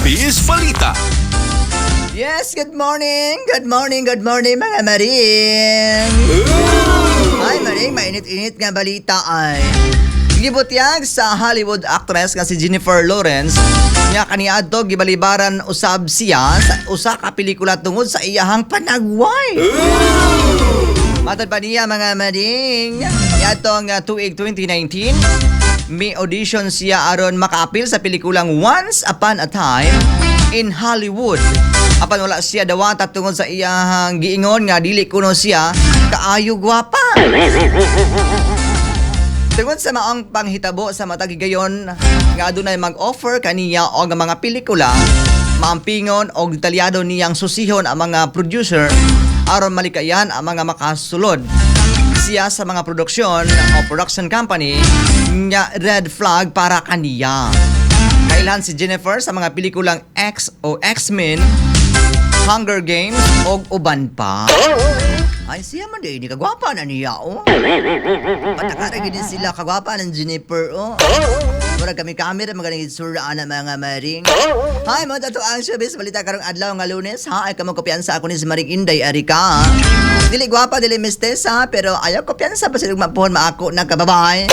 Showbiz Balita. Yes, good morning. Good morning, good morning, mga maring. Ay, maring, mainit-init nga balita ay. Gibutyag sa Hollywood actress nga si Jennifer Lawrence nga kaniadto gibalibaran usab siya sa usa ka pelikula tungod sa iyahang panagway. Matod pa niya, mga maring, niadtong tuig 2019, may audition siya aron makaapil sa pelikulang Once Upon a Time in Hollywood. Apan wala siya dawata tungod sa iyahang giingon nga dili kuno siya kaayo gwapa. Tungod sa maong panghitabo, sa matag higayon nga adunay mag-offer kaniya og mga pelikula, maampingon og detalyado niyang susihon ang mga producer aron malikayan ang mga makasulod siya sa mga produksyon o production company nga red flag para kaniya. Kailhan si Jennifer sa mga pelikulang X o X-Men, Hunger Games og uban pa. Ay, siya man din, kagwapa na niya, oh. Patakara gid sila, kagwapa ng Jennifer, oh. Mura kami camera, magaling itsura ana, mga maring. Hi, mo ato ang showbiz balita karong adlaw nga Lunes, ha. Ay kamo kumpiyansa, ako ni si Maring Inday Erika. Dili gwapa, dili mistesa, pero ayaw kumpiyansa pa sila mapuhon maako na kababay.